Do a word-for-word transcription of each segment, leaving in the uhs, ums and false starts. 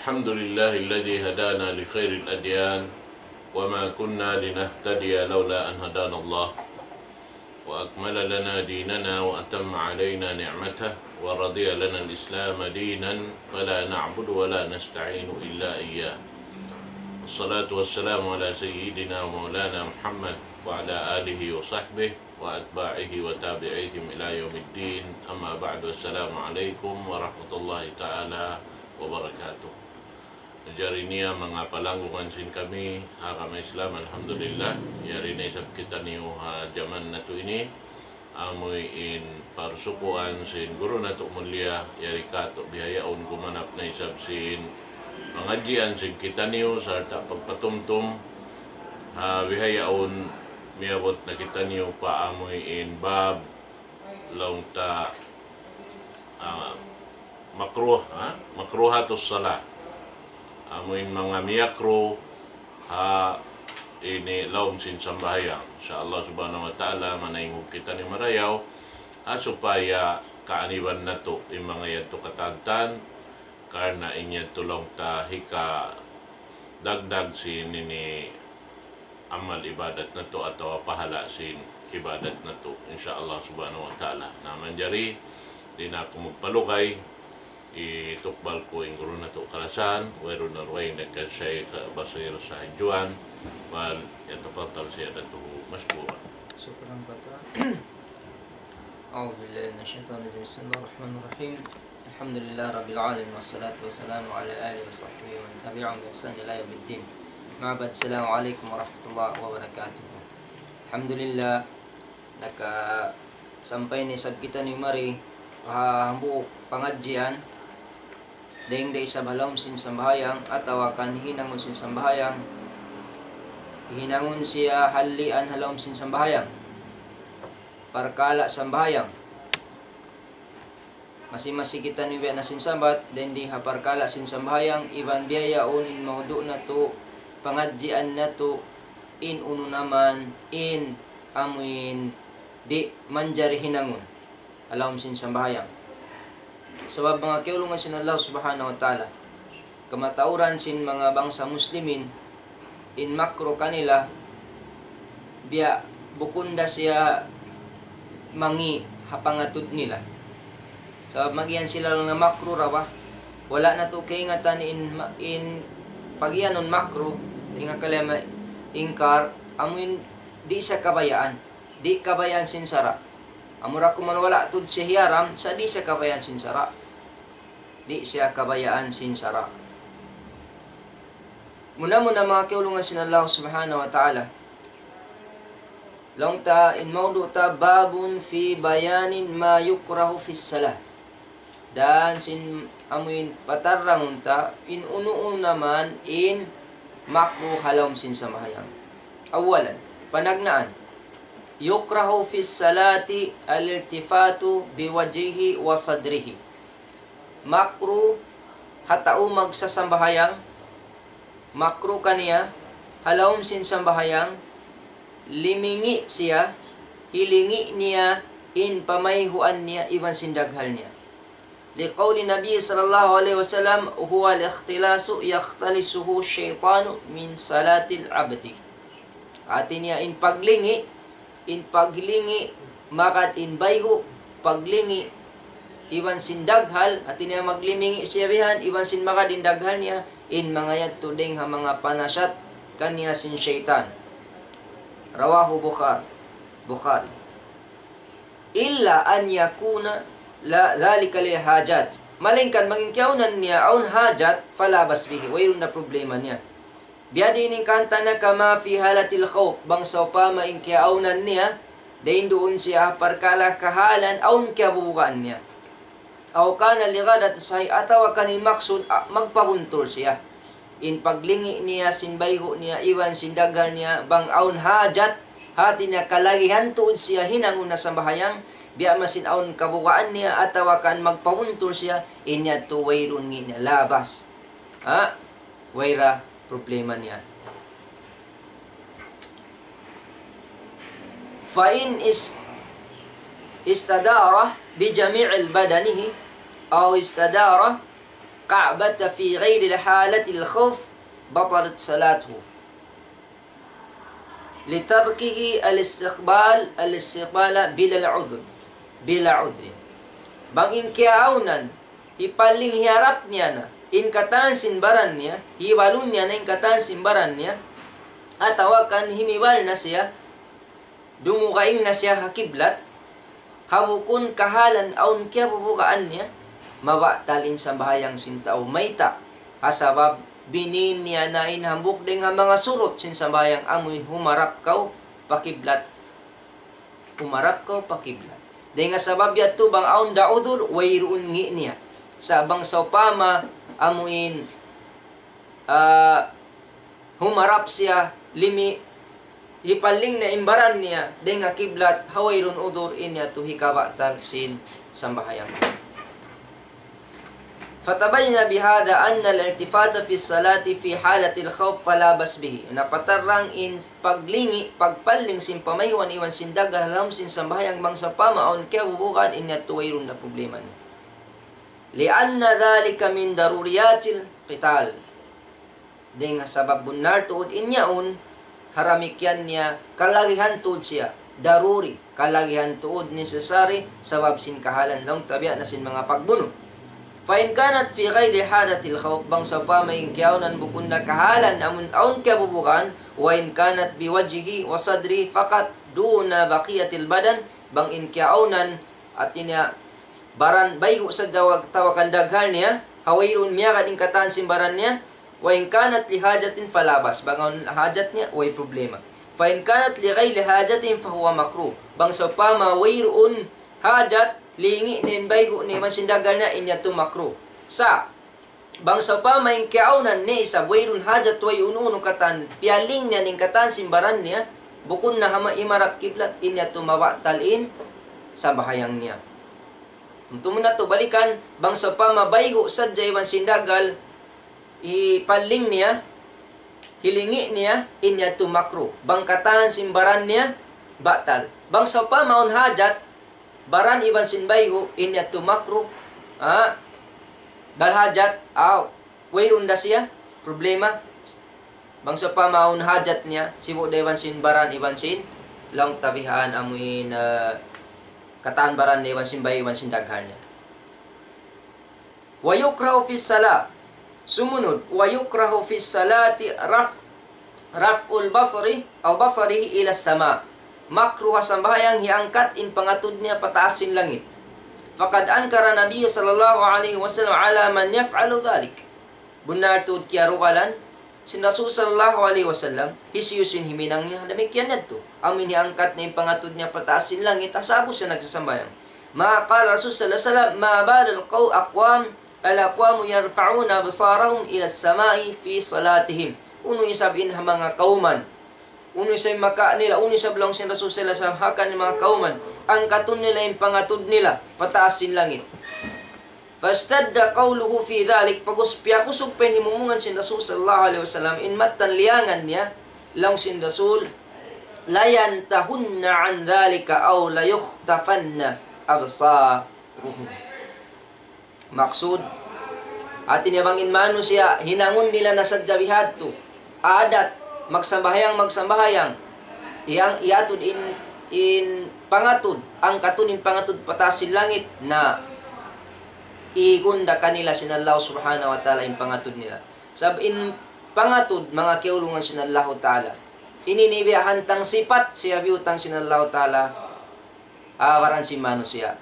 الحمد لله الذي هدانا لخير الأديان وما كنا لنهتدي لولا أن هدانا الله وأكمل لنا ديننا وأتم علينا نعمته ورضي لنا الإسلام دينا فلا نعبد ولا نستعين إلا إياه. والصلاة والسلام على سيدنا ومولانا محمد وعلى آله وصحبه وأتباعه وتابعيهم إلى يوم الدين. أما بعد، السلام عليكم ورحمة الله تعالى وبركاته. Jari niya manga palanggungan sin kami ha agama Islam, alhamdulillah, yari na isab kitaniyu ha jaman natu' ini, amuin parsukuan sin guru natu' mulia, yari katu' bihaun gumanap na isab sin pangadjian sin kitaniyu sarta' pagpatumtum, ha bihaun miyabut na kitaniyu pa amuin bab laung ta, ah, makruh, ha? Makruhatus salah. Amuin manga miyakruh ha ini lawm sin sambahayang. Insya Allah subhanahu wa ta'ala, manaingug kitaniyu marayaw, ha, supaya kaaniban natu' in manga yadtu katantan, karna' in yadtu laung ta hika dagdag sin ini amal ibadat natu' atawa pahala sin ibadat natu', insya Allah subhanahu wa ta'ala. Na manjari, di' na aku magpalugay, itukbal ku in guru natu' kalasahan, wayruun na dugaing nagkan Shaykh Basir Sahinjuan, فليتفضل سيادته مشكورا. شكرا فتى. أعوذ بالله من الشيطان الرجيم. بسم الله الرحمن الرحيم. الحمد لله رب العالمين، والصلاة والسلام على آله وصحبه ومن تبعهم بإحسان إلى يوم الدين. أما بعد، السلام عليكم ورحمة الله وبركاته. Alhamdulillah, nakasampay na isab kitaniyu mari ha hambuuk pangadjian dayn da isab ha lawm sin sambahayang atawa kan hinangun sin sambahayang, hinangun siya halian ha lawm sin sambahayang, parkala' sambahayang. Masi-masi kitaniyu biya' na sin sabat, dayn di ha parkala' sin sambahayang, iban biya' yaun in maudu' natu', pangadjian natu', in unu naman, in amuin di' manjari hinangun ha lawm sin sambahayang. Sabab manga kiyaulungan sin Allah Subhanahu wa Ta'ala, kamatauran sin manga bangsa Muslimin, in makruh kanila, biya' bukun da siya mangi' ha pangatud nila. Sabab magiyan sila laung na makruh ra ba, wala' natu' kaingatan in ma-, in pagiyanun makruh, in ha kalima ingkar, amuin di' siya kabayaan, di' kabayaan sin sara'. Amura kuman wala' tuud siya hiyaram, sa' di' siya kabayaan sin sara'. Di' siya kabayaan sin sara'. Muna-muna manga kiyaulungan sin Allah Subhanahu wa Ta'ala. Laung ta in maudu' ta باب في بيان ما يكره في الصلاة. Dan sin amuin patarrangun ta in unu-unu naman in makruh ha lawm sin sambahayang. Awalan, panagnaan. يكره في الصلاة الالتفات بوجهه وصدره. Makruh ha tau magsasambahayang, makruh kaniya, ha lawm sin sambahayang, limingi' siya, hilingi' niya in pamayhuan niya iban sin daghal niya. لقول النبي صلى الله عليه وسلم: هو الاختلاس يختلسه الشيطان من صلاة العبد. Hati niya in paglingi', in paglingi' magad in bayhu', paglingi' iban sin daghal, hati niya maglimingi' siya bihan, iban sin magad in daghal niya, in manga yadtu dayng ha manga panasat kaniya sin saytan. رواه بخار-، بخاري. إلا أن يكون لا-، ذلك للحاجات. Malaingkan bang in kiyaawnan niya awn hajat, فلا بأس به. Wayruun na problema niya. Biyadiin in kahantang niya كما في حالة الخوف. Bang sawpama in kiyaawnan niya, dayn duun siya ha parkala' kahalan awn kiyabubugaan niya. أو كان لغرض السهو, atawa kan in maksud, ah, magpabuntul siya. In paglingi' niya sin bayhu' niya, iban sin daghal niya, bang awn hajat, hati niya kalagihan tuud siya hinangun ha sambahayang, biya' masin awn kabugaan niya, atawa kan magpabuntul siya, in yadtu wayruun ngi' niya, لا بأس. Ha? Way ra problema niya. فإن اس-، استدار بجميع بدنه أو استدار أبات في غير حالة الخوف بطلت صلاته لتركه الاستقبال الاستقبال بلا عذر بلا عذر. Bang in kiyaawnan, hipaling hiarap niya na in katan sin baran niya, hibalun niya na in katan sin baran niya, atawa kan himibal na siya, dumugaing na siya ha kiblat, ha bukun kahalan awn kiyabubugaan niya, mabatal in sambahayang sin tau. Mayta'? Ha sabab binin niya na in hambuuk dayn ha manga surut sin sambahayang amuin humarap kaw pa kiblat. Humarap kaw pa kiblat. Dayn ha sabab yadtu bang awn da udhur, wayruun ngi' niya. Sa' bang sawpama amuin, ah, humarap siya, limi, hipaling na in baran niya dayn ha kiblat, ha wayruun udhur, in yadtu hikabatal sin sambahayang. فتبين بهذا أن الالتفات في الصلاة في حالة الخوف فلا بأس به. Napatarrang in paglingi', pagpaling sin pamayhuan iban sin daghal ha lawm sin sambahayang bang sawpama awn kiyabubugaan, in yadtu wayruun da problema niya. لأن ذلك من ضروريات القتال. Dayn ha sabab bunnal tuud in yaun, ha damikkiyan niya, kalagihan tuud siya, daruri, kalagihan tuud, necessary, sabab sin kahalan laung ta biya' na sin manga pagbunu'. فإن كانت في غير حالة الخوف, bang sawpama in kiyaawnan bukun na kahalan amun awn kiyabubugaan, وإن كانت بوجهه وصدره فقط دون بقية البدن, bang in kiyaawnan, hati niya, baran bayhu' sadja wa-, atawa kan daghal niya, ha wayruun miyagad in katan sin baran niya, وإن كانت لحاجة فلا بأس. Bang awn hajat niya, way problema. فإن كانت لغير حاجة فهو مكروه. Bang sawpama wayruun hajat, lingi' niya in bayhu' niya iban sin daghal niya, in yadtu makruh. Sa', bang sawpama in kiyaawnan niya isab wayruun hajat, way unu-unu katan, piyaling niya in katan sin baran niya, bukun na ha ma-, himarap kiblat, in yadtu mabatal in sambahayang niya. Tumtuma natu' balikan, bang sawpama bayhu' sadja iban sin daghal, hipaling niya, hilingi' niya, in yadtu makruh. Bang katan sin baran niya, batal. Bang sawpama awn hajat, baran iban sin bayhu', in yadtu makruh. Ha? Bal hajat, aw, wayruun da siya problema. Bang sawpama awn hajat niya, sibu' da iban sin baran iban sin, laung ta bihan amuin, eh, katan baran niya iban sin bayhu' iban sin daghal niya. ويكره في الصلاة. Sumunud, ويكره في الصلاة رفع، رفع البصر أو بصره إلى السماء. Makruh ha sambahayang hiangkat in pangatud niya pataas sin langit. فقد أنكر النبي صلى الله عليه وسلم على من يفعل ذلك. Bunnal tuud kiyarugalan sin Rasul sallallahu alayhi wasallam, hisiyu-siyu in himinang niya damikkiyan yadtu. Amu in hiangkat niya in pangatud niya pataas sin langit, ha sa'bu siya nagsasambahayang. ما قال الرسول صلى الله عليه وسلم: ما بال القو-، أقوام، الأقوام يرفعون أبصارهم إلى السماء في صلاتهم. Unu isab in ha manga kawman. Unu isab in makawa' nila, unu isab laung sin Rasul sallallahu alayhi wasallam, hangkan in manga kawman, angkatun nila in pangatud nila pataas sin langit. فاشتد قوله في ذلك, pag'ubus piyakusug pa in himumungan sin Rasul sallallahu alayhi wasallam, in mattan liyangan niya, laung sin Rasul, لينتهن عن ذلك أو ليخطفن أبصارهم. Maksud, hati niya bang in manusiya', hinangun nila na sadja bihadtu. Adat, magsambahayang, magsambahayang. Yang iyatud in, in pangatud, angkatun in pangatud pataas sin langit, na igun da kanila sin Allah subhanahu wa ta'ala in pangatud nila. Sabab in pangatud, manga kiyaulungan sin Allah ta'ala. Ini in biya' hantang sipat siya biyutang sin Allah ta'ala, ha baran sin manusiya'.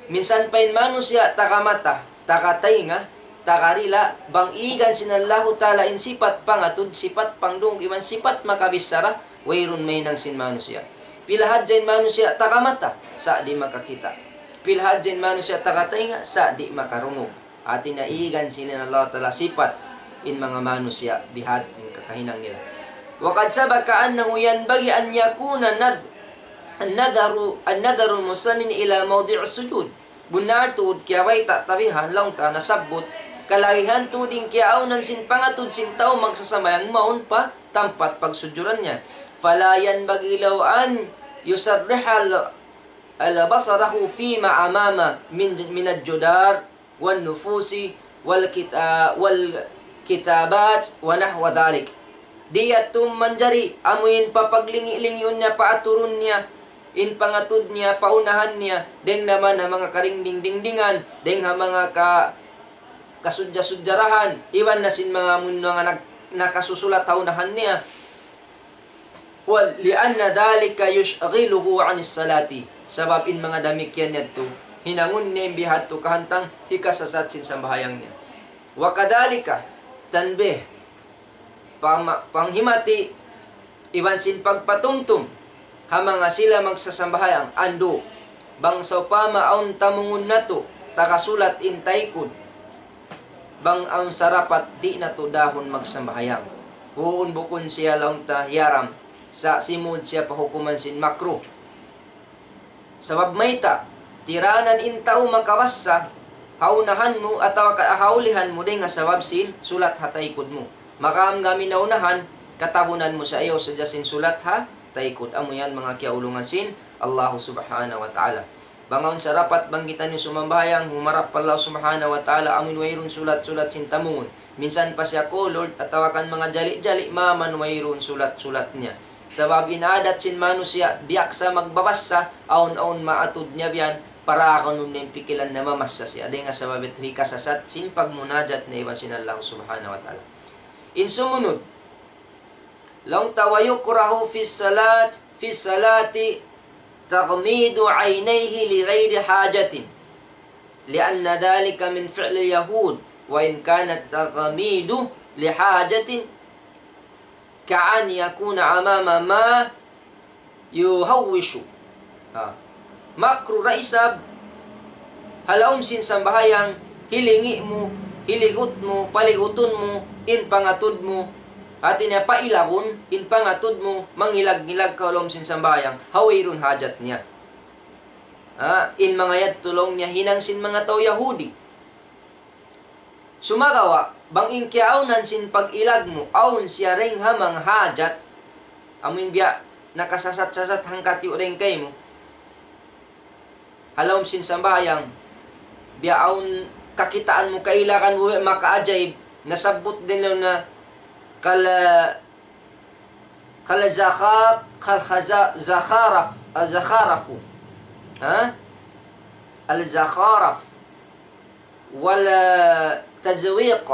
Minsan pa in manusiya' taga mata, taga taynga, taga dila', bang igan sin Allahu Ta'ala in sipat pangatud, sipat pangdungug, iban sipat makabichara, wayruun mahinang sin manusiya'. Pila hadja in manusiya' taga mata, sa' di' makakita'. Pila hadja in manusiya' taga taynga, sa' di' makarungug. Hati niya igan sin Allah Ta'ala sipat in manga manusiya' bihadtu in kakahinang nila. وقد سبق أنه ينبغي أن يكون النذ-، النذر، النذر المصلي إلى موضع السجود. Bunnal tuud kiyabayta' ta bihan laung ta nasabbut, kalagihan tuud in kiyaawnan sin pangatud sin tau magsasambahayang mawn pa tampat pagsujjuran niya. فلا ينبغي له أن يسرح ال-، ال-، بصره فيما أمامه من، من الجدار والنفوس والكت-، آه، والكتابات ونحو ذلك. Di' yadtu manjari amuin papaglingi'-lingiun niya, paaturun niya, in pangatud niya, paunahan niya, dayng naman ha manga karingding-dingdingan, dayng ha manga ka-, kasudja-sudjarahan, iban na sin manga mun manga nag-, nakasusulat ha unahan niya. Wal-, لأن ذلك يشغله عن الصلاة. Sabab in manga damikkiyan yadtu, hinangun niya in bihadtu kahantang hikasasat sin sambahayang niya. وكذلك تنبيه, pama-, panghimati, iban sin pagpatumtum, ha manga sila magsasambahayang, andu', bang sawpama awn tamungun natu', takasulat in taykud, bang awn sarapat di' natu' dahun magsambahayang. Huun bukun siya laung ta hiyaram, sa' simud siya pa hukuman sin makruh. Sabab mayta', tiranan in tau makabassa, ha unahan mu, atawa ka ha ulihan mu, dayng ha sabab sin sulat ha taykud mu. Makaam gamin ha unahan, katabunan mu siya, ayaw sadja sin sulat ha taykud. Amu yan manga kiyaulungan sin Allahu Subhanahu wa Ta'ala. Bang awn sarapat bang kitaniyu sumambahayang, humarap pa Allah Subhanahu wa Ta'ala, amun wayruun sulat-sulat sin tamungun. Minsan pa siya colored, atawa kan manga jali-jali, maman wayruun sulat-sulat niya. Sabab in adat sin manusiya', diyaksa magbabassa, awn-awn maatud niya biyan, para kanun in pikilan na mamassa siya. Dayng ha sabab yadtu hikasasat sin pagmunajat niya iban sin Allah Subhanahu wa Ta'ala. In sumunud, laung ta ويكره في الصلاة، في الصلاة تغميض عينيه لغير حاجة، لأن ذلك من فعل اليهود، وإن كان التغميض لحاجة كأن يكون أمام ما يهوش. Ha. Makruh da isab, ha lawm sin sambahayang, hilingi' mu, hiligut mu, paligutun mu, in pangatud mu, hati niya pailagun, in pangatud mu, mangilag-ngilag kaw ha lawm sin sambahayang, ha wayruun hajat niya. Ha, in manga yadtu laung niya hinang sin manga tau Yahudi. Sumagawa', bang in kiyaawnan sin pag-ilag mu, awn siya dayng ha manga hajat, amu in biya' nakasasat-sasat hangkatiyu' dayng kaymu. Ha lawm sin sambahayang, biya' awn kakitaan mu, kailagan mu, makaajaib, nasabbut dayn laung na kal-, kal-, zakha-, kal-, khaza-, zakharaf-, ah, zakharafu. Ha? Al-zakharaf. Wal, ah, tazwiq.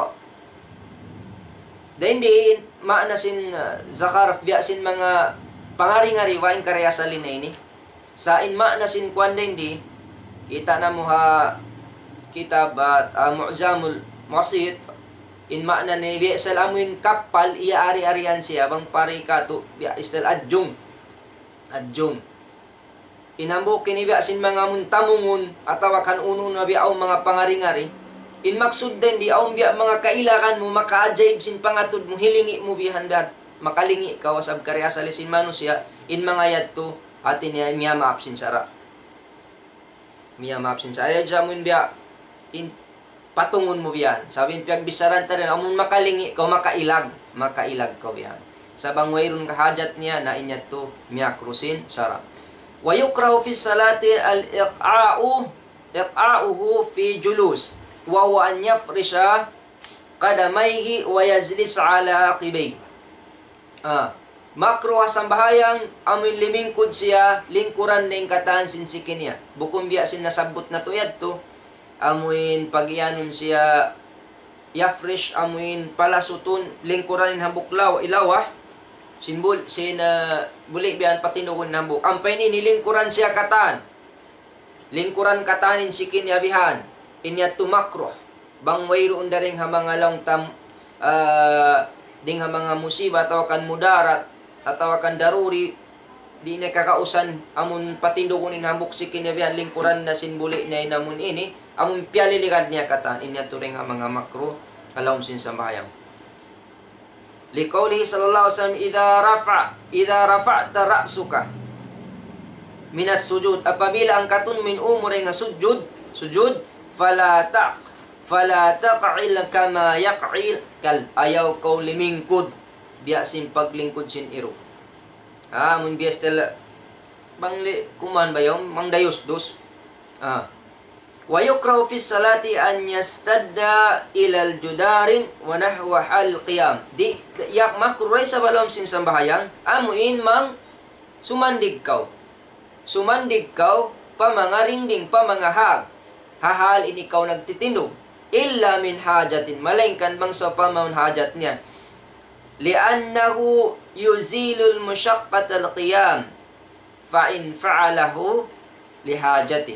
Dayn di in maana sin, ah, zakharaf biya' sin manga pangari-ngari, wa in kariasali na ini. Sa' in maana sin kuwan dayn di, kita' namu' ha kitab, ah, Mu'jamul Wasit, in maana niya biya' isab amu in kappal, iyaari-arian siya, bang pari katu', biya' isab adjung. Adjung. In hambuuk ini biya' sin manga muntamungun, atawa kan unu-unu na biya' awn manga pangari-ngari. In maksud dayn di awn biya' manga kailagan mu, makaajaib sin pangatud mu, hilingi' mu bihan bihan. Makalingi' kaw asal kari asali sin manusiya', in manga yadtu, hati niya miyamaap sin sara'. Miyamaap sin sara'. Ayaw jamun biya' in patungun mu biyan. Sabab in piyagbichara ta dayn, amun makalingi' kaw, makailag. Makailag kaw biyan. Sa' bang wayruun kahajat niya, na in yadtu miyakruh sin sara'. ويكره في الصلاة الإيقاع، إيقاعه في الجلوس، وهو أن يفرش قدميه ويجلس على عقبيه. Ah, makruh ha sambahayang, amuin limingkud siya, lingkuran niya in katan sin siki niya. Bukun biya' sin nasabbut natu' yadtu, amuin pagiyanun siya, yafrish, amuin palasutun, lingkuran in hambuuk law-, ilawah, sin bul-, sin, ah, buli' biyan patindugun in hambuuk. Ampa ini, lingkuran siya katan. Lingkuran katan in siki niya bihan, in yadtu makruh. Bang wayruun dayn ha manga laung ta, ah, dayn ha manga musiba atawa kan mudarat, atawa kan daruri, di' niya kakausan, amun patindugun in hambuuk siki niya bihan, lingkuran na sin buli' niya in amun ini, amun piyaliligad niya katan, in yadtu dayn ha manga makruh, ha lawm sin sambahayang. لقوله صلى الله عليه وسلم: إذا رفع، إذا رفعت رأسك من السجود, apabila angkatun mu in ū mu dayn ha sujud, sujud, فلا تق-، فلا تقعر كما يقعر الكلب, ayaw kaw limingkud, biya' sin paglingkud sin iruk. Ah, amun biya' style, bang li-, kuman ba yaun, mangdayusdus. Ah. ويكره في الصلاة أن يستد إلى جدار ونحوه حال القيام. Di', ya, makruh da isab ha lawm sin sambahayang, amu in mang sumandig kaw. Sumandig kaw pa manga dingding, pa manga hag. Ha hal in ikaw nagtitindug. إلا من حاجة, malaingkan bang sawpama awn hajat niya. لأنه يزيل المشقة القيام فإن فعله لحاجة.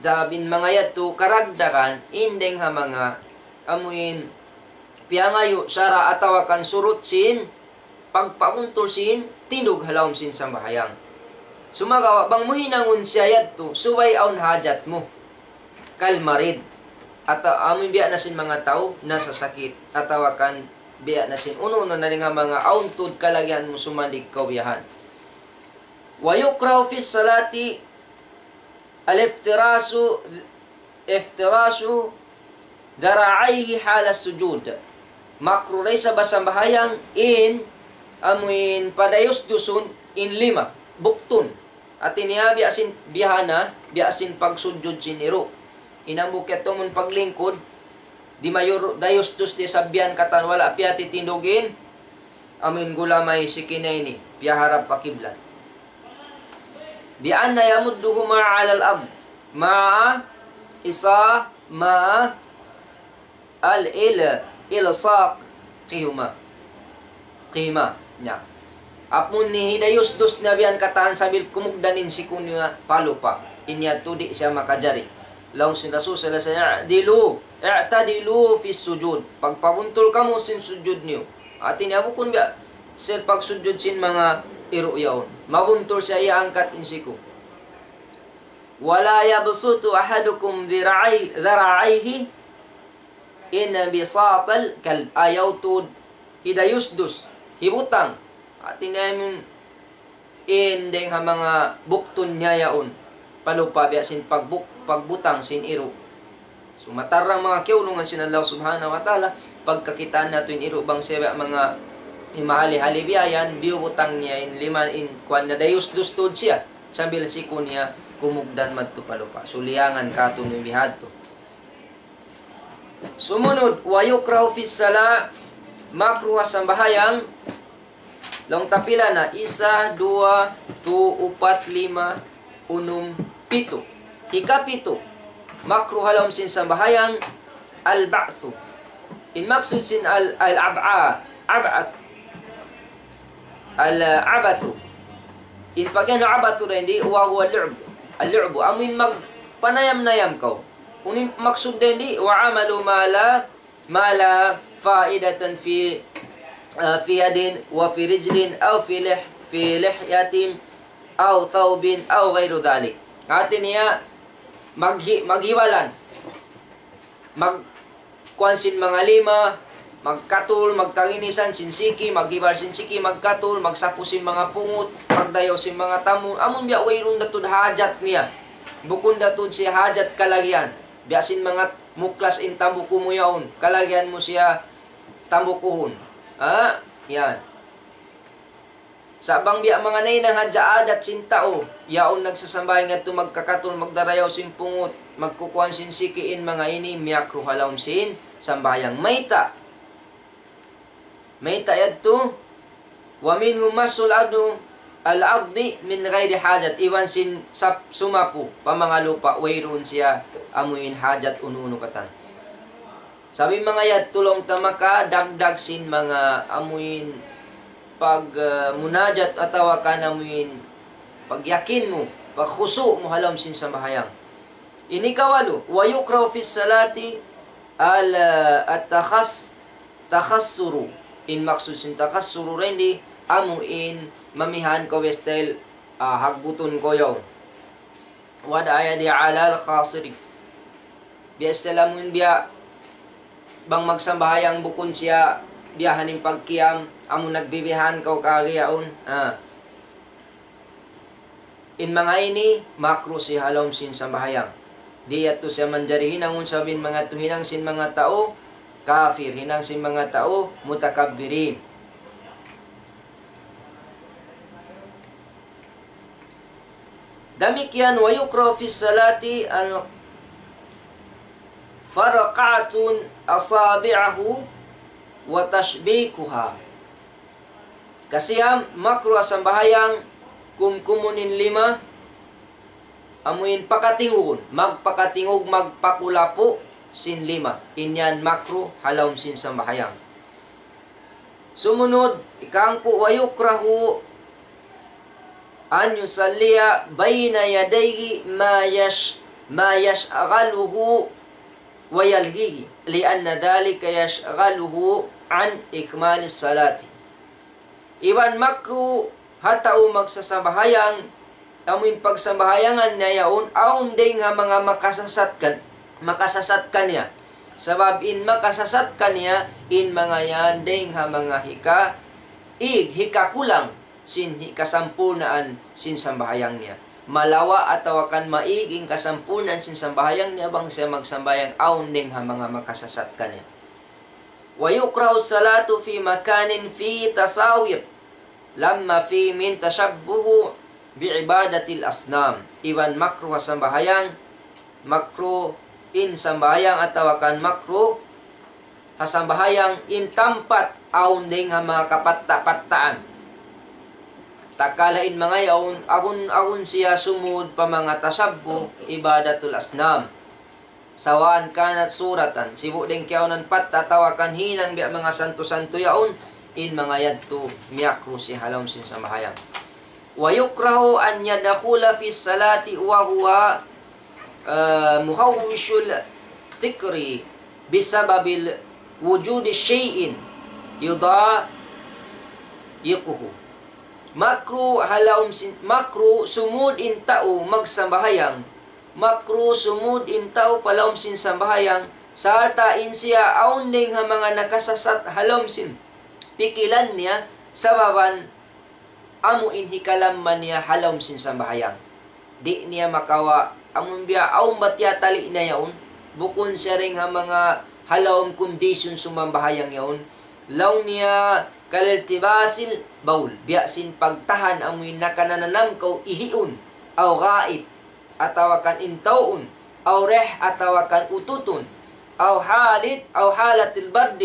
Sabab in manga yadtu karagdagan, in dayng ha manga amuin piyangayu' sara' atawa kan surut sin pagpabuntul sin tindug ha lawm sin sambahayang. Sumagawa' bang mu hinangun siya yadtu, subay awn hajat mu. كالمريض. Atawa amuin biya' na sin manga tau nasasakit, atawa kan biya' na sin unu-unu na dayng ha manga awn tuud kalagihan mu sumandig kaw biya' yan. ويكره في الصلاة الافتراش، افتراش ذراعيه حال السجود. Makruh da isab ha sambahayang in amuin padayus-dusun in lima, buktun. Hati niya biya' sin bihana, biya' sin pagsujud sin iru'. In hambuuk yadtu amun paglingkud, di' mayor dayus-dus di' sabihan katan wala' piyatitindug in amuin gulamay siki niya ini, piyaharap pa kiblat. بأن يمدهما على الأرض مع إصا مع الإل إلصاقهما. Qima. Nya. Amun hidayus-dus niya biya' yan katan sambil kumugdan in siku niya pa lupa'. In yadtu di' siya makajari. Laung sin Rasul sallallahu alayhi wasallam, اعدلوا، اعتدلوا في السجود. Pagpabuntul kamu sin sujud niyu. Hati niya bukun biya' sin pagsujud sin manga iru' yaun. Mabuntul siya, iyaangkat in siku. ولا يبسط أحدكم ذراعي-، ذراعيه انبساط الكلب. Ayaw tuud hidayus-dus, hibutang. Hati niya amun in dayng ha manga buktun niya yaun pa lupa' biya' sin pagbuk-, pagbutang sin iru'. So, matarang manga kiyaulungan sin Allah Subhanahu wa Ta'ala, pagkakitaan natu' in iru' bang siya biya' manga himahali-hali biya' yan, biyubutang niya in lima in kuwan niya, dayus-dus tuud siya, sambil siku niya kumugdan madtu pa lupa'. So, liyangan katu' in bihadtu. Sumunud, ويكره في الصلاة, makruh ha sambahayang, laung ta pila na, isa, duwa, tu, upat, lima, unum, pitu. Hikapitu, makruh ha lawm sin sambahayang, البعث. In maksud sin al-, al-ab'a-, ab'ath. Al-abathu. In pag-anu abathu dayn di, وهو اللعب. اللعب. Amuin magpanayam-nayam kaw. Unu in maksud dayn di, وعمل ما لا، ما لا فائدة في، ah, في يد وفي رجل أو في لح-، في لحية أو ثوب أو غير ذلك. Hati niya, maghi-, maghiwalan. Mag-, kuwan sin manga lima, magkatul, magkaginisan sin siki, maghibal sin siki, magkatul, magsapu sin manga pungut, magdayaw sin manga tamu, amun biya' wayruun da tuud hajat niya. Bukun da tuud siya hajat kalagihan. Biya' sin manga muklas in tambuku mu yaun, kalagihan mu siya tambukuhun. Ha? Yan. Sa' bang biya' manga nahinang hadja adat sin tau, yaun nagsasambahayang yadtu magkakatul, magdarayaw sin pungut, magkukuwan sin siki, in manga ini miyakruh ha lawm sin sambahayang. Mayta'? Mayta' yadtu? ومنه مس الأرض، الأرض من غير حاجة. Iban sin sap-, sumapu pa manga lupa', wayruun siya amuin hajat unu-unu katan. Sabab in manga yadtu laung ta makadagdag sin manga amuin pag, ah, munajat atawa kan amuin pagyakin mu, pagkhusu' mu ha lawm sin sambahayang. Ini kawalu, ويكره في الصلاة ال-، التخص-، التخصر. In maksud sin takhassuru dayn di, amuin mamihan kaw style, ah, hagbutun kaw yaun. وضع يده على الخاصر. Biya' sa lamun biya' bang magsambahayang bukun siya biya' ha yan in pagkiyam, amu nagbibihan kaw kaagi yaun. Ah. In manga ini, makruh siya ha lawm sin sambahayang. Di' yadtu siya manjari hinangun sabab in manga yadtu hinang sin manga tau kafir, hinang sin manga tau mutakabbirin. Damikkiyan, ويكره في الصلاة ال-، فرقعة أصابعه وتشبيكها. Kasiyam, makruh ha sambahayang kumkumun in lima, amuin pakatingugun, magpakatingug, magpakulapu sin lima. In yan makruh ha lawm sin sambahayang. Sumunud, ikahangpu', ويكره أن يصلي بين يديه ما يش-، ما يشغله ويلهيه، لأن ذلك يشغله عن إكمال الصلاة. Iban makruh ha tau magsasambahayang, amuin pagsambahayangan niya yaun, awn dayng ha manga makasasat kan-, makasasat kaniya. Sabab in makasasat kaniya, in manga yan dayng ha manga hika-, ig, hikakulang sin hikasampurnaan sin sambahayang niya. Malawa' atawa kan maig in kasampurnaan sin sambahayang niya bang siya magsambahayang awn dayng ha manga makasasat kaniya. ويكره الصلاة في مكان فيه تصاوير لما فيه من تشبه بعبادة الأصنام. Iban makruh ha sambahayang, makruh in sambahayang atawa kan makruh ha sambahayang in tampat awn dayng ha manga kapatta-pattaan. Takala in manga yaun, awn, awn siya sumud pa manga tashabbuh ibadatul asnam. سواء كانت صورة, sibu' dayng kiyaunan patta' atawa kan hinang biya' manga santu-santu yaun, in manga yadtu miyakruh siya ha lawm sin sambahayang. ويكره أن يدخل في الصلاة وهو، آه، مهوش الفكر بسبب وجود شيء يضايقه. Makruh ha lawm sin, makruh sumud in tau magsambahayang. Makruh sumud in tau pa lawm sin sambahayang, sarta' in siya awn dayng ha manga nakasasat ha lawm sin pikilan niya, sababan amu in hikalamma niya ha lawm sin sambahayang. Di' niya makawa', amun biya' awn ba tiyatali' na yaun, bukun siya dayng ha manga ha lawm kondisyon sumambahayang yaun. Laung niya كالتباس البول, biya' sin pagtahan amuin nakananam kaw ihiun, أو غائط, atawa kan intawun, أو ريح, atawa kan ututun, أو حالة، أو حالة برد،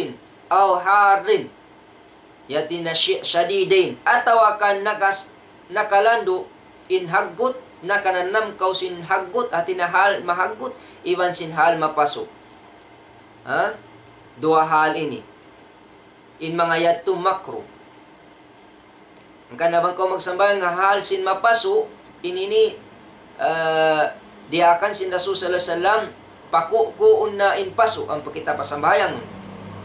أو حر, yati na shi-, شديد, atawa kan nakas-, nakalandu' in haggut, nakananam kaw sin haggut, hati na hal mahaggut, iban sin hal mapasu'. Ha? Duwa hal ini. In manga yadtu makruh. Hangkan na bang kaw magsambahayang ha hal sin mapasu', in ini, ah, diyaakan sin Rasul sallallahu alayhi wasallam, pakukuun na in pasu', ampa kita pasambahayang.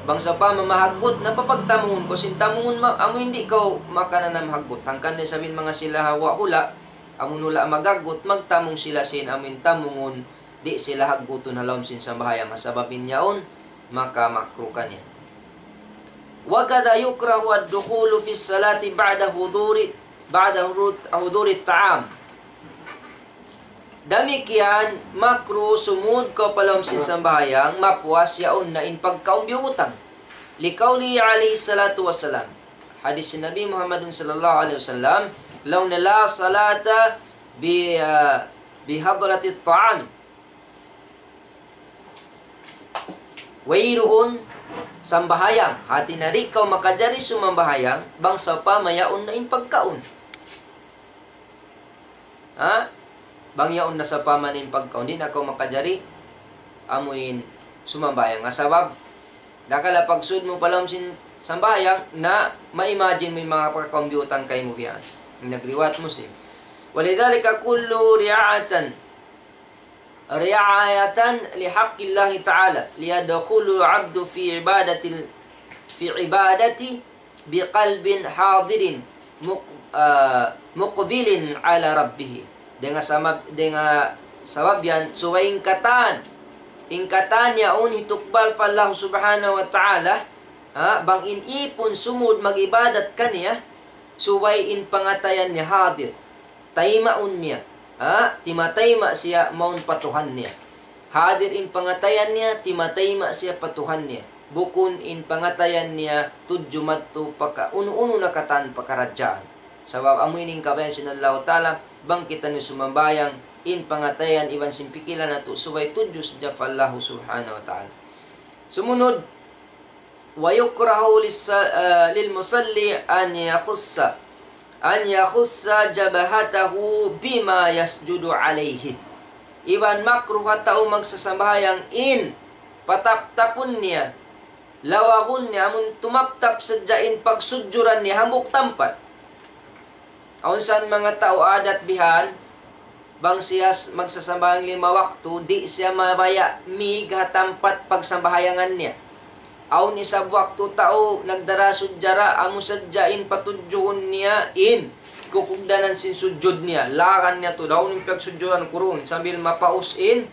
Bang sawpama mahaggut, na papagtamungun kaw sin tamungun ma-, amu in di' kaw makananam haggut. Hangkan na isab in manga sila ha wa' hula', amun hula' maghaggut, magtamung sila sin amu in tamungun, di' sila haggutun ha lawm sin sambahayang, sabab in yaun makamakruh kaniya. وكذا يكره الدخول في الصلاة بعد حضور، بعد حضور، حضور الطعام. Damikkiyan makruh sumud kaw pa lawm sin sambahayang, mapuas yaun na in pagkaun biyutang. لقوله عليه الصلاة والسلام. Hadis Nabi Muhammad sallallahu alayhi wasallam, laung niya, لا صلاة ب-، ah, بحضرة الطعام. Wayruun sambahayang, hati na di' kaw makajari sumambahayang, bang sawpama yaun na in pagkaun. Ha? Bang yaun na sawpama na in pagkaun, di' na kaw makajari amuin sumambahayang. Nga sabab, dakala' pagsud mu pa lawm sin sambahayang, na ma-imagine mu in manga pagkaun biyutang kaymu biya' yan. Nagriwayat Muslim. ولذلك كله رعاية، رعاية لحق الله تعالى، ليدخل العبد في عبادة ال-، في عبادة بقلب حاضر مق-، ah, مقبل على ربه. Dayn ha sabab, dayn ha sabab yan, subay in katan, in katan yaun hitukbal pa Allah Subhanahu wa Ta'ala, ha, bang in ipun sumud mag-ibadat kaniya, subay in pangatayan niya hadir. Taymaun niya. Ha? Timatayma' siya mawn pa Tuhan niya. Hadir in pangatayan niya, timatayma' siya pa Tuhan niya. Bukun in pangatayan niya tudju madtu pa ka-, unu-unu na katan pakaradjaan. Sabab amu ini in kabayaan sin Allahu Ta'ala, bang kitaniyu sumambahayang, in pangatayan iban sin pikilan natu' subay tudju sadja pa Allahu Subhanahu wa Ta'ala. Sumunud, ويكره للص-، آه، للمصلي أن يخص، أن يخص جبهته بما يسجد عليه. Iban makruh ha tau magsasambahayang in pataptapun niya, lawagun niya, amun tumaptap sadja in pagsudjuran niya hambuuk tampat. Awn san manga tau adat bihan, bang siya s-, magsasambahayang lima waktu, di' siya mabaya' mīg ha tampat pagsambahayangan niya. Awn isab waktu tau nagdara sudjara, amu sadja in patudjuhun niya in kukugdanan sin sujud niya. Laran niya tuud, awn in pagsudjuran kurun sambil mapaus in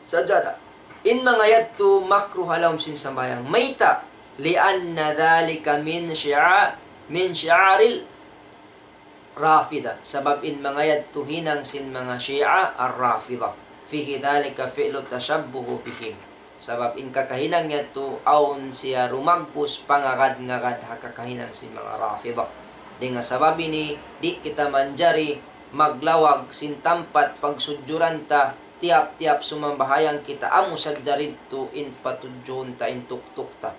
sajada. In manga yadtu makruh ha lawm sin sambahayang. Mayta'? لأن ذلك من شعا-، من شعار الرافضة. Sabab in manga yadtu hinang sin manga Shia ar-Rafida. فيه ذلك فعل التشبه بهم. Sabab in kakahinang yadtu awn siya rumagbus pangagad-ngagad ha kakahinang sin manga Rafida. Dayn ha sabab ini, di' kita manjari maglawag sin tampat pagsudjuran ta tiyap-tiyap sumambahayang kita, amu sadja didtu in patudjuhun ta in tuktuk ta.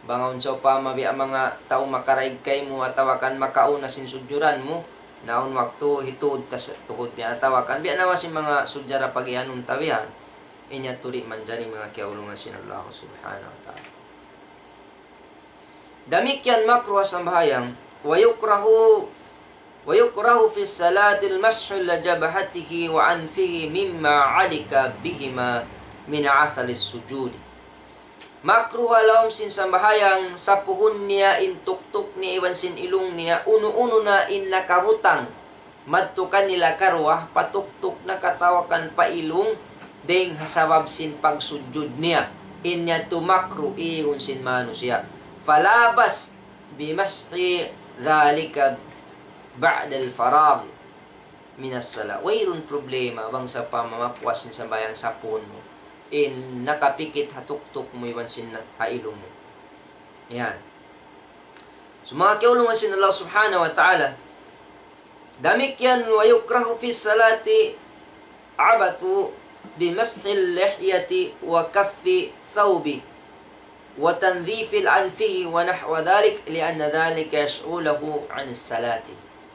Bang awn sawpama biya' manga tau makaraig kaymu atawa kan makauna sin sudjuran mu, na awn waktu hituud ta sa tuhud biya' atawa kan biya' na masi manga sudjara pagiyanun ta bihan, in yadtu di' manjari manga kiyaulungan sin Allah Subhanahu wa Ta'ala. Damikkiyan makruh ha sambahayang, ويكره، ويكره في الصلاة المسح لجبهته وأنفه مما علق بهما من أثر السجود. Makruh ha lawm sin sambahayang sapuhun niya in tuktuk niya iban sin ilung niya, unu-unu na in nakabutang madtu kanila karuwa, pa tuktuk na katawakan pa ilung, dayng ha sabab sin pagsujud niya. In yadtu makruh igun sin manusiya'. فلا بأس بمسح ذلك بعد الفراغ من الصلاة. Wayruun problema bang sawpama mapuas in sambahayang sapuhun mu in nakapikit ha tuktuk mu iban sin ha ilung mu. Yan. So, manga kiyaulungan sin Allah Subhanahu wa Ta'ala, damikkiyan, ويكره في الصلاة عبث بمسح اللحية وكف الثوب وتنظيف الأنف ونحو ذلك، لأن ذلك يشغله عن الصلاة.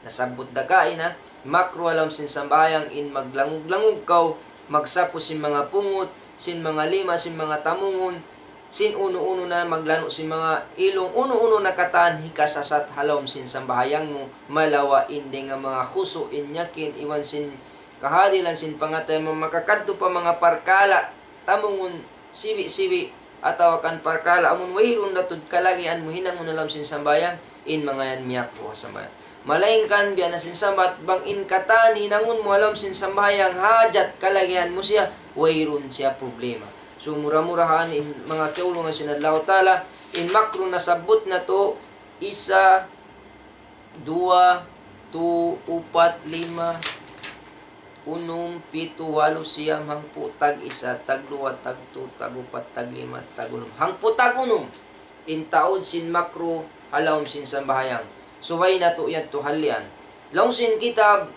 Nasabbut da kaina, makruh ha lawm sin sambahayang in maglangug-langug kaw, magsapu sin manga pungut, sin manga lima, sin manga tamungun, sin unu-unu na maglanu' sin manga ilung, unu-unu na katan hikasasat ha lawm sin sambahayang mu, malawa' in dayn ha manga khusu', in yakin, iban sin kahadilan sin pangatayan mu makakadtu pa manga parkala' tamungun sibi'-sibi', atawa kan parkala' amun wayruun da tuud kalagihan mu hinangun ha lawm sin sambahayang, in manga yan miyakruh ha sambahayang. Malaingkan biya' na sin sambat, bang in katan hinangun mu ha lawm sin sambahayang hajat kalagihan mu siya, wayruun siya problema. So, mura-murahan in manga kiyaulungan sin Allahu Ta'ala, in makruh nasabbut natu', isa, duwa, tu, upat, lima, unum, pitu, walu, siyam, hangpu', tag-isa, tagduwa, tagtu, tagupat, taglima, tagulum. Hangpu' tagunum in taud sin makruh ha lawm sin sambahayang. Subay natu' yadtu halian. Laung sin kitab,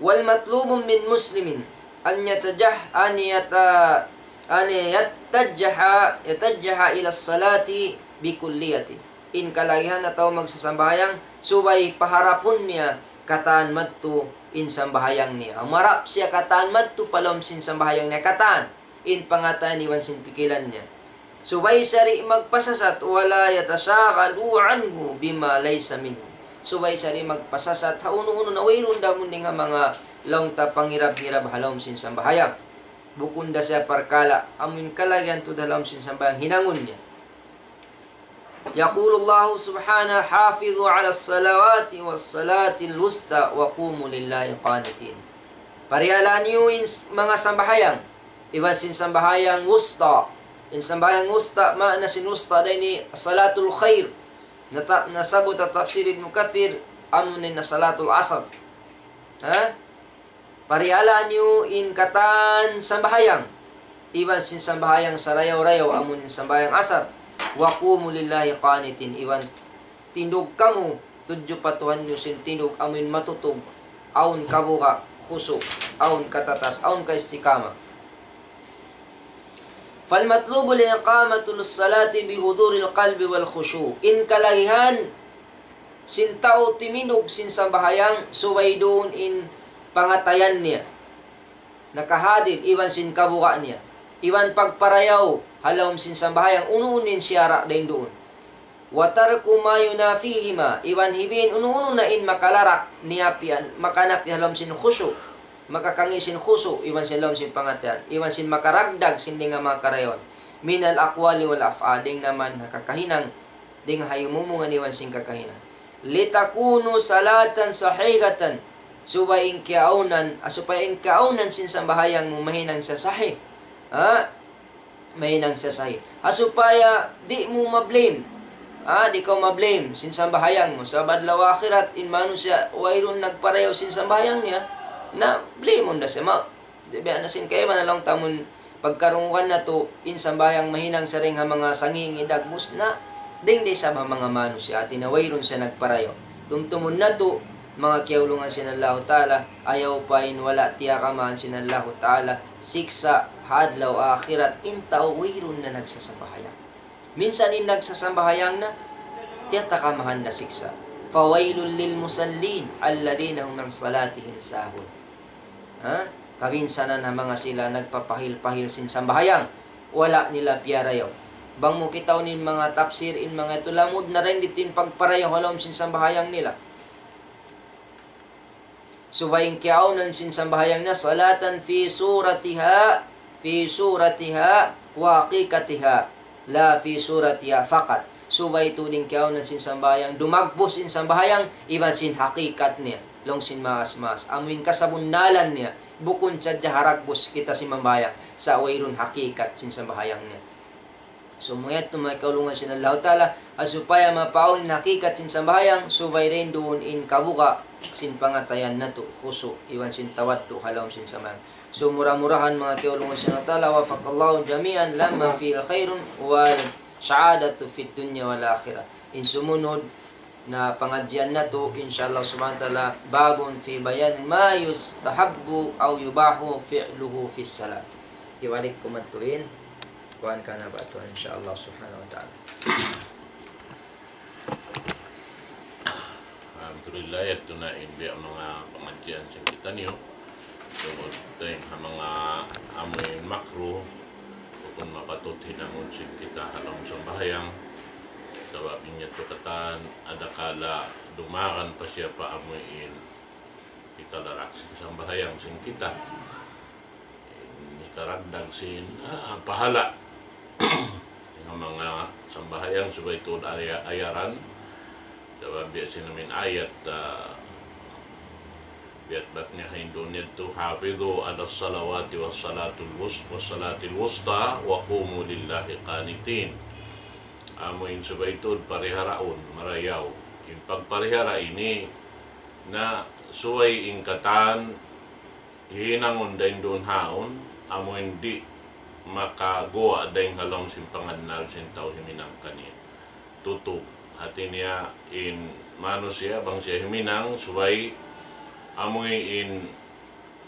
والمطلوب من مسلم أن يتجه-، أن يت-، أن يتجه-، يتجه إلى الصلاة بكليته. In kalagihan atawa magsasambahayang, subay paharapun niya katan madtu in sambahayang niya. Umarap siya katan madtu pa lawm sin sambahayang niya katan, in pangatayan iban sin pikilan niya. Subay siya di' magpasasat, ولا يتشاغل عنه بما ليس منه. Subay siya di' magpasasat ha unu-unu na wayruun da amun dayn ha manga laung ta pangirab-ngirab ha lawm sin sambahayang. Bukun da siya parkala', amun kalagihan tuud ha lawm sin sambahayang hinangun niya. يقول الله سبحانه: حافظوا على الصلوات والصلاة الوسطى وقوموا لله قانتين. Parihala niyu in s-, manga sambahayang, iban sin sambahayang wusta. In sambahayang wusta, maana sin wusta, dayn ha salatul khair. Nata-, nasabbut ha tafsir Ibnu Kathir, amu in salatul asr. Ha? Parihala niyu in katan sambahayang, iban sin sambahayang sarayaw-rayaw, amu in sambahayang asar. وقوموا لله قانتين, iban tindug kamu tudju pa Tuhan niyu sin tindug amu in matutug, awn kabuga', khusu', awn katatas, awn ka istiqamah. فالمطلوب الإقامة للصلاة بحضور القلب والخشوع. In kalagihan sin tau timindug sin sambahayang subay duun in pangatayan niya nakahadil iban sin kabuga' niya. Iban pagparayaw ha lawm sin sambahayang unu-unu in siyara' dayn duun. وترك ما ينافيهما, iban hibiin unu-unu na in makalarak niya piyan, makanapi ha lawm sin khusu', makakangi' sin khusu', iban sin lawm sin pangatayan, iban sin makaragdag sin dayn ha manga karayawan. من الأقوال والأفعال, dayn naman ha kakahinang, dayn ha hiyumumungan iban sin kakahinang. لتكون صلاة صحيحة, subay in kiyaawnan, ah, supaya in kiyaawnan sin sambahayang mu mahinang siya sahih. Ha? Mahinang siya sahih. Ha supaya di' mu ma-blame. Ah, di' kaw ma-blame sin sambahayang mu. Sabab adlaw akhirat, in manusiya' wayruun nagparayaw sin sambahayang niya, na blame-un da siya. Ma, di' biya' na sin kaibanan laung ta amun pagkarungugan natu', in sambahayang mahinang siya dayn ha manga sangi'-ngi' dagbus na, dayn da isab ha manga manusiya', hati niya wayruun siya nagparayaw. Tumtumun natu', manga kiyaulungan sin Allahu Ta'ala, ayaw pa in wala' tiyakamahan sin Allahu Ta'ala siksa' ha adlaw akhirat in tau wayruun na nagsasambahayang. Minsan in nagsasambahayang na, tiyatakamahan na siksa'. فويل للمصلين الذين هم عن صلاتهم ساهون. Ha? Kabinsanan ha manga sila nagpapahil-pahil sin sambahayang, wala' nila piyarayaw. Bang mu kitaun in manga tafsir, in manga yadtu lamud na dayn didtu in pagparayaw ha lawm sin sambahayang nila. Subay in kiyaawnan sin sambahayang niya, صلاة في صورتها، في صورتها وحقيقتها، لا في صورتها فقط. Subay tuud in kiyaawnan sin sambahayang, dumagbus in sambahayang, iban sin hakikat niya, laung sin maas-maas. Amu in kasabunnalan niya, bukun sadja ha dagbus kita simambahayang, sa' wayruun hakikat sin sambahayang niya. So, amu yadtu manga kaulungan sin Allahu Ta'ala, ha supaya mapaawn in hakikat sin sambahayang, subay dayn duun in kabuga' sin pangatayan natu', khusu', iban sin tawaddu' ha lawm sin sambahayang. So, mura-murahan manga kaulungan sin Allahu Ta'ala, وفق الله جميعا لما فيه الخير والسعادة في الدنيا والآخرة. In sumunud na pangadjian natu', insha Allah subhanahu wa ta'ala, باب في بيان ما يستحب أو يباح فعله في الصلاة. Ibalik ku madtu in kuwan kana ba tu, insha Allah subhanahu wa ta'ala. Alhamdulillah, yadtu na in biya' manga pangadjian sin kitaniyu. Tungud dayn ha manga amuin makruh, bukun mapatut hinangun sin kita ha lawm sambahayang. Sabab in yadtu katan adakala dumagan pa siya pa amuin hikalarak sin sambahayang sin kita. Hikaragdag sin, ah, pahala'. In manga sambahayang subay tuud aya-, ayaran. Sabab biya' sin amuin ayat, ah, biya' bat niya ha Hindu niya tu, حافظوا على الصلوات والصلاة الوس-، والصلاة الوسطى وقوموا لله قانتين. Amuin subay tuud pariharaun, marayaw. In pagparihara ini na subay in katan hinangun dayn duun haun, amuin di' makaguwa' dayn ha lawm sin pangannal sin tau huminang kaniya. Tutug. Hati niya in manusiya' bang siya huminang, subay amuin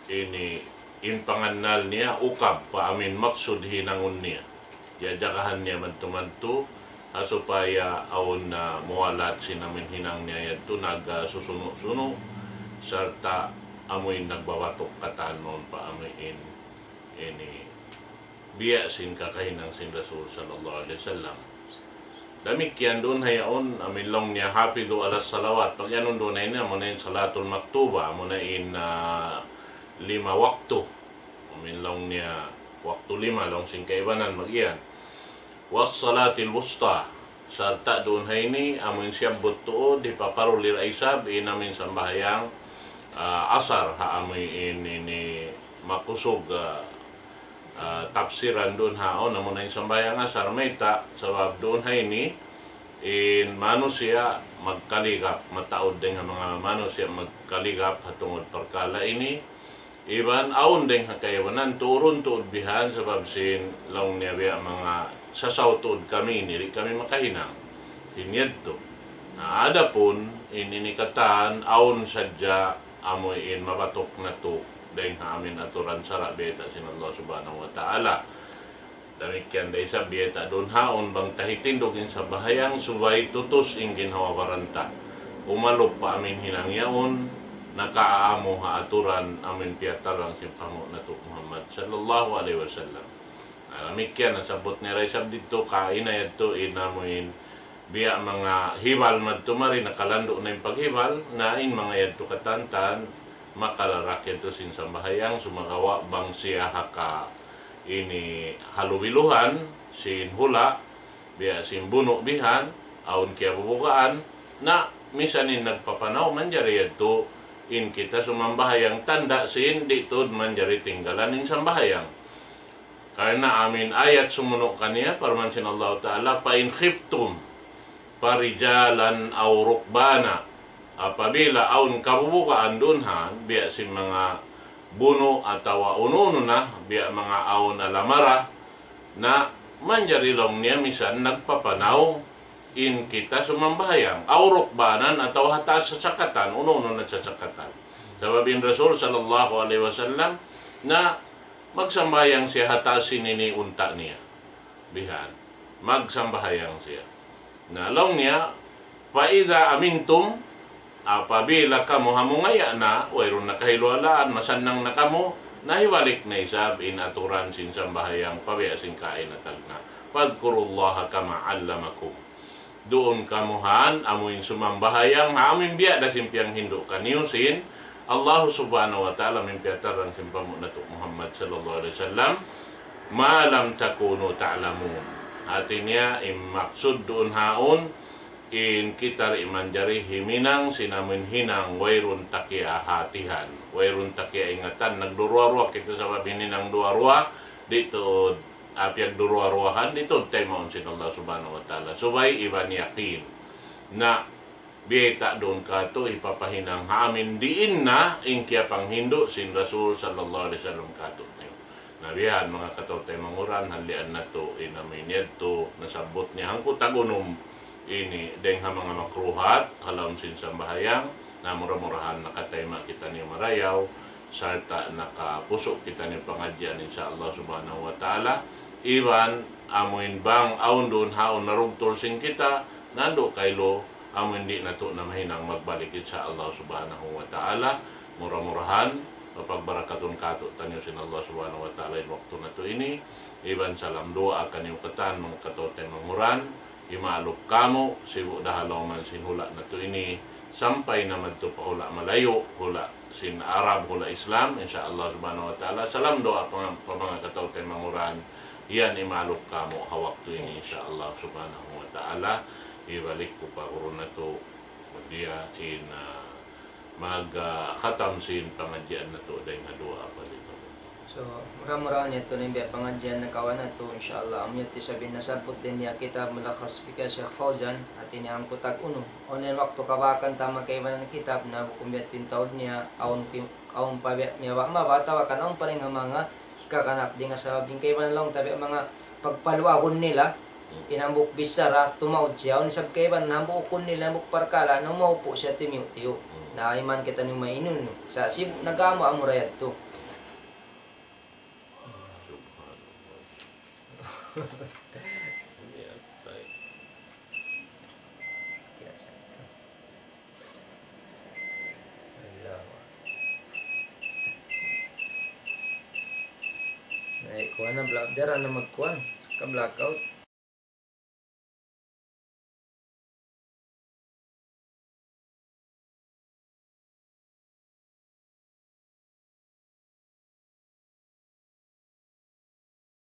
ini, in pangannal niya, ukab pa amuin maksud hinangun niya. Jajagahan niya madtu-madtu, ha supaya awn na muwalat sin amuin hinang niya yadtu nagsusunu'-sunu', sarta' amuin nagbabatuk katan mawn pa amuin ini biya' sin kakahinang sin Rasul sallallahu alayhi wasallam. Damikkiyan duun ha yaun, amuin laung niya, حافظوا على الصلوات. Pag-iyanun duun ha ini, amuna in salatul maktuba, amuna in, ah, lima waktu. Amuin laung niya, waktu lima, laung sin kaibanan mag-iyan. والصلاة الوسطى. Sarta' duun ha ini, amuin siyabbut tuud, hipaparuli da isab, in amuin sambahayang, ah, asar, ha amuin ini makusug, ah, ah, tafsiran duun haun, amuna in sambahayang asar, mayta', sabab duun ha ini, in manusiya' magkaligap, mataud dayn ha manga manusiya' magkaligap ha tungud parkala' ini, iban awn dayn ha kaibanan, tuurun tuud bihan, sabab sin laung niya biya' manga sasaw tuud kami ini, di' kami makahinang. Sin yadtu. Na adapun, in ini katan, awn sadja amuin mabatuk natu', dayn ha amin aturan sara' biyayta' sin Allah Subhanahu wa Ta'ala. Damikkiyan da isab biyayta' duun haun bang ta hitindug in sambahayang subay tutus in ginhawa baran ta. Umalup pa amin hinang yaun, nakaamu ha aturan amin piyatarrang sin panghu' natu' Muhammad sallallahu alayhi wasallam. Na, damikkiyan nasabbut niya da isab didtu kaina yadtu in amuin biya' manga hibal madtu mari nakalandu' na in paghibal, na in manga yadtu katantan makalarak yadtu sin sambahayang sumagawa' bang siya ha ka ini halubiluhan sin hula', biya' sin bunu' bihan, awn kiyabubugaan, na misan in nagpapanaw manjari yadtu in kita sumambahayang tanda' sin di' tuud manjari tinggalan in sambahayang. Karna' amin ayat sumunu' kaniya, parman sin Allah Ta'ala, فإن خفتم فرجالا أو ركبانا. Apabila awn kabubugaan duun ha, biya' sin manga bunu' atawa unu-unu na, biya' manga awn alamara, na manjari laung niya misan nagpapanaw in kita sumambahayang. أو ركبانا atawa ha taas sasakatan, unu-unu na sasakatan. Sabab in Rasul sallallahu alayhi wasallam na magsambahayang siya ha taas sin ini unta' niya. Bihan. Magsambahayang siya. Na laung niya, فإذا أمنتم, apabila kamu hamungaya' na, wayruun na kahiluwalaan, masannang na kamu, na hibalik na isab in aturan sin sambahayang pa biya' sin kaina tagna'. فاذكروا الله كما علمكم. Duun kamu han, amuin sumambahayang, ha amuin biya' da sin piyanghindu' kaniyu sin Allah Subhanahu wa Ta'ala, amuin piyatarrang sin panghu' natu' Muhammad sallallahu alayhi wasallam, ما لم تكونوا تعلمون. Hati niya, in maksud duun haun, in kita di' manjari himinang sin amuin hinang wayruun ta kiyahatihan, wayruun ta kiyaingatan, nagduruwa-ruwa kita sabab hininang duwa-ruwa, di' tuud, ah, piyagduruwa-ruwahan, di' tuud taymaun sin Allah Subhanahu wa Ta'ala. Subay iban yakin. Na, biyayta' duun katu' hipapahinang ha amin diin na in kiyapanghindu' sin Rasul sallallahu alayhi wasallam katu'. Na bihan manga kataw-taymanghuran, halian natu' in amuin yadtu nasabbut niya hangpu' tag-unum ini dayng ha manga makruhat ha lawm sin sambahayang. Na mura-murahan nakatayma' kitaniyu marayaw sarta' nakapusu' kitaniyu pangadjian, insya Allah Subhanahu wa Ta'ala. Iban amuin bang awn duun haun narugtul sin kita, nandu' kailu amuin di' natu' na mahinang magbalik, insya Allah Subhanahu wa Ta'ala. Mura-murahan mapagbarakatun katu'taniyu sin Allah Subhanahu wa Ta'ala in waktu natu' ini. Iban salam duwaa kaniyu katan manga kataw-taymanghuran. Imalup kamu', sibu' da ha lawm sin hula' natu' ini, sampay na madtu pa hula' malayu', hula' sin Arab, hula' Islam, insya Allah Subhanahu wa Ta'ala. Salam duwaa pa, pa manga kataw-taymanghuran, yan imalup kamu' ha waktu ini, insya Allah Subhanahu wa Ta'ala. Hibalik ku pa guru natu', dia in, ah, mag, ah, khatam sin pangadjian natu' dayng ha duwaa pa didtu. So, mura-murahan yadtu na in biya' pangadjian nakawa' natu', insya Allah, amu yadtu isab in nasabbut dayn ha kitab Mulakhas Fiqh Shaykh Fawzan, hati niya hangpu' tag-unum. Unu in waktu kabakan ta makaibanan kitab na bukun biya' ha yadtu in taud niya, awn ki-, awn pa biya' miyabak mabak atawa kan awn pa dayn ha manga hikakanak dayn ha sabab dayn kaibanan laung ta biya' manga pagpaluagun nila, in hambuuk bichara, tumaud siya, awn isab kaibanan hambuuk ukun nila, hambuuk parkala', na maupu' siya timiyu'-tiyu'. Na iman kitaniyu mainun. Sa' sibu' nag-amu-amu ra yadtu. Subhanallah. Ini atai. Ay, kuwan na, bla-, dara na magkuwan. Ka-blackout.